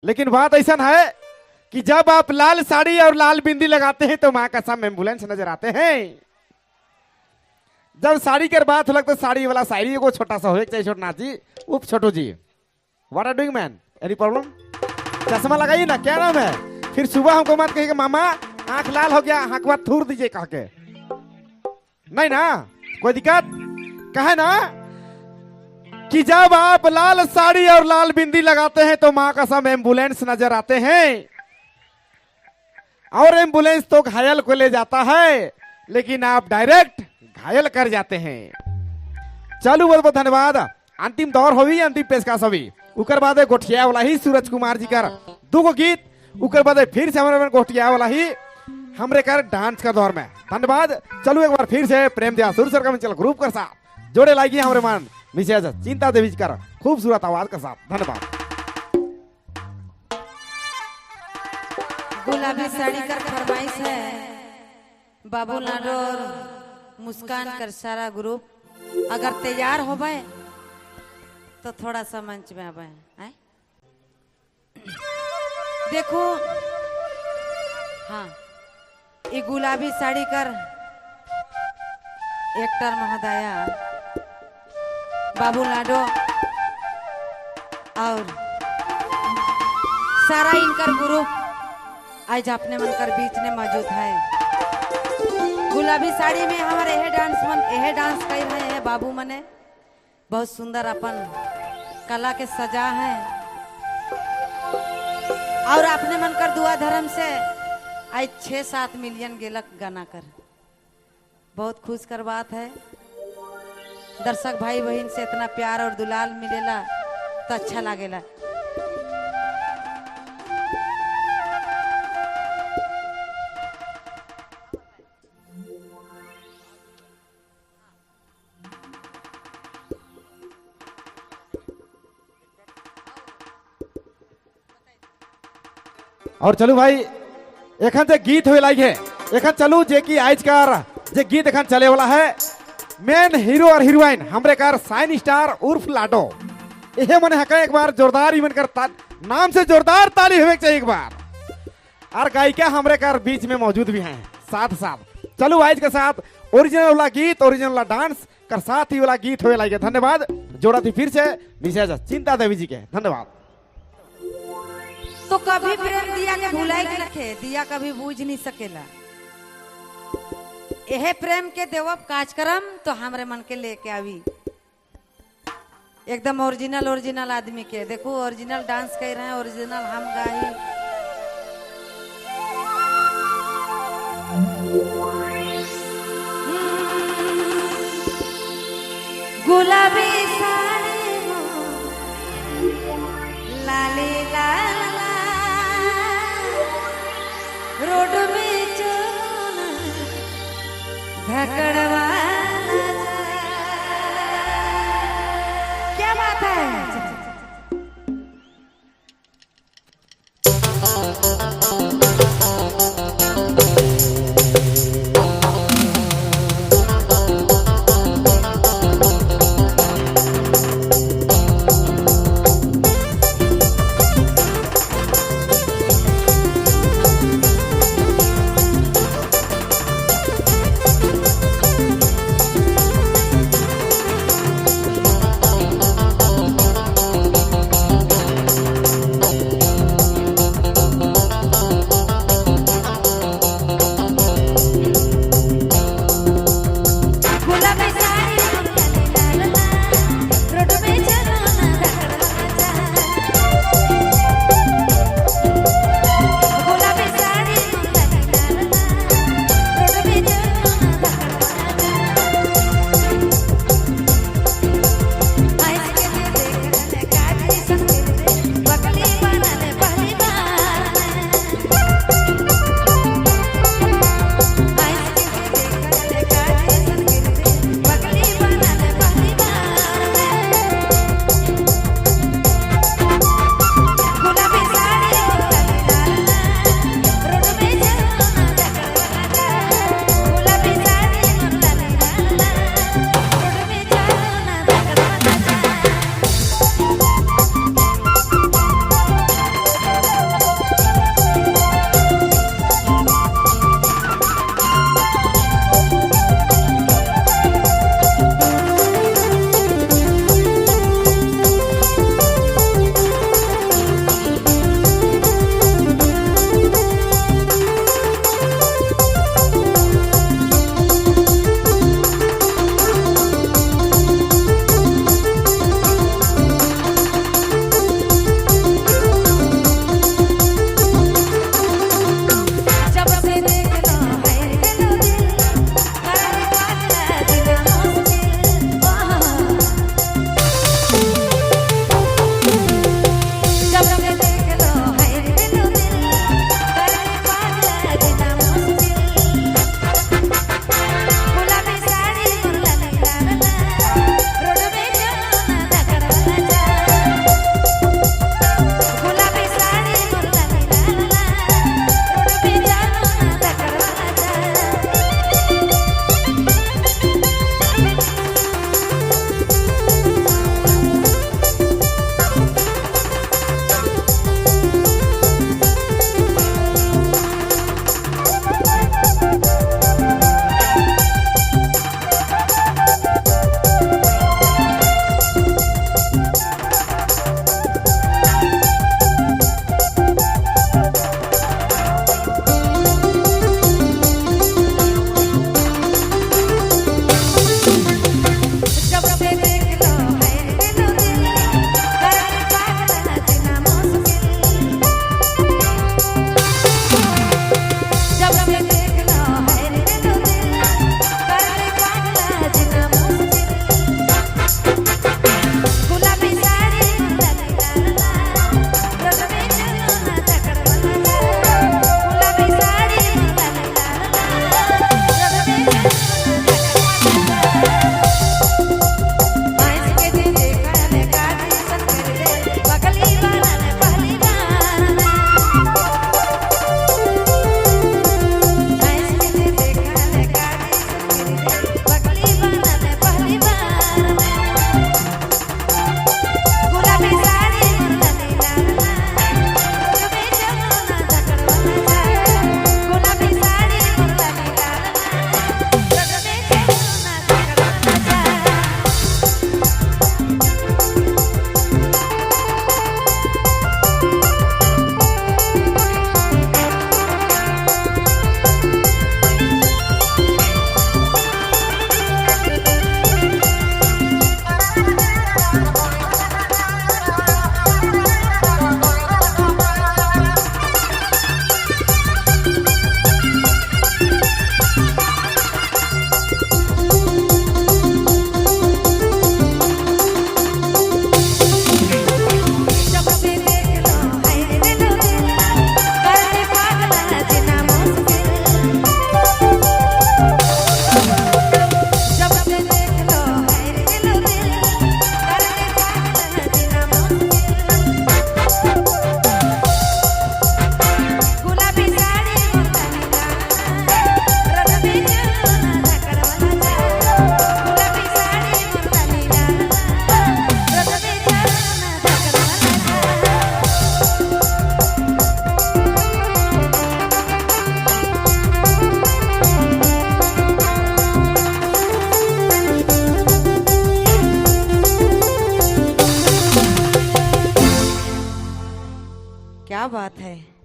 लेकिन बात ऐसा है कि जब आप लाल साड़ी और लाल बिंदी लगाते हैं तो माँ कसम एम्बुलेंस नजर आते हैं। जब साड़ी कर बात हो तो साड़ी वाला शायरी को छोटा सा हो चाहिए। छोटनाथ जी, उप छोटू जी, what are doing man, any problem? चश्मा लगाइए ना, क्या नाम है? फिर सुबह हमको मत कहिएगा मामा आंख लाल हो गया, आंख बात थूर दीजिए कह के। नहीं ना कोई दिक्कत? कहे ना कि जब आप लाल साड़ी और लाल बिंदी लगाते हैं तो मां कसम एम्बुलेंस नजर आते हैं, और एम्बुलेंस तो घायल को ले जाता है लेकिन आप डायरेक्ट घायल कर जाते हैं। चलू, बहुत बहुत धन्यवाद। अंतिम दौर होवी, अंतिम पेशकश होवी, उकर बाद गोठिया वाला ही सूरज कुमार जी कर दुगो गीत, उकर बाद फिर से हमारे गोठिया वाला ही हमरे कर डांस का दौर में। धन्यवाद। चलू एक बार फिर से प्रेम दिया सुर सर का चल ग्रुप कर साथ जोड़े लागी हमारे मान मिसेज चिंता देवी जी कर खूबसूरत आवाज के साथ। धन्यवाद। गुलाबी साड़ी कर फरमाइश है बाबू लाडोर मुस्कान कर सारा ग्रुप अगर तैयार हो गए तो थोड़ा सा मंच में आवे। देखो हाँ, ये गुलाबी साड़ी कर एक्टर महोदया बाबू लाडो और सारा इनकर ग्रुप आज अपने मन कर बीच में मौजूद है। गुलाबी साड़ी में हमारे यह डांस मन यह डांस कर रहे हैं बाबू मने, बहुत सुंदर अपन कला के सजा है और अपने मन कर दुआ धर्म से आज 6-7 मिलियन गेलक गाना कर, बहुत खुश कर बात है। दर्शक भाई बहन से इतना प्यार और दुलाल मिलेला तो अच्छा लागेला। और चलू भाई एखन जे गीत हुए लागी है, एखन चलू जे कि आज कर जे गीत एखन चले वाला है, मेन हीरो और हीरोइन हमरे कर साइन स्टार उर्फ लाडो, यह मने हका एक बार जोरदार इवन कर नाम से जोरदार ताली होवे चाहिए एक बार। और गायिका हमरे कर बीच में मौजूद भी हैं साथ साथ। चलू आज के साथ ओरिजिनल वाला गीत, ओरिजिनल वाला डांस कर साथ ही वाला गीत हुए लागी। धन्यवाद। जोड़ा थी फिर से मिसेज चिंता देवी जी के। धन्यवाद। तो कभी प्रेम दिया के भुलाई के रखे, दिया कभी बूझ नहीं सकेला। यह प्रेम के देवब कार्यक्रम तो हमरे मन के लेके आवी एकदम ओरिजिनल ओरिजिनल आदमी के। देखो ओरिजिनल डांस कर रहे हैं, ओरिजिनल हम गाई। गुलाबी साड़ी लाली लाल रोड में चोना धकड़वा, क्या बात है। बात है।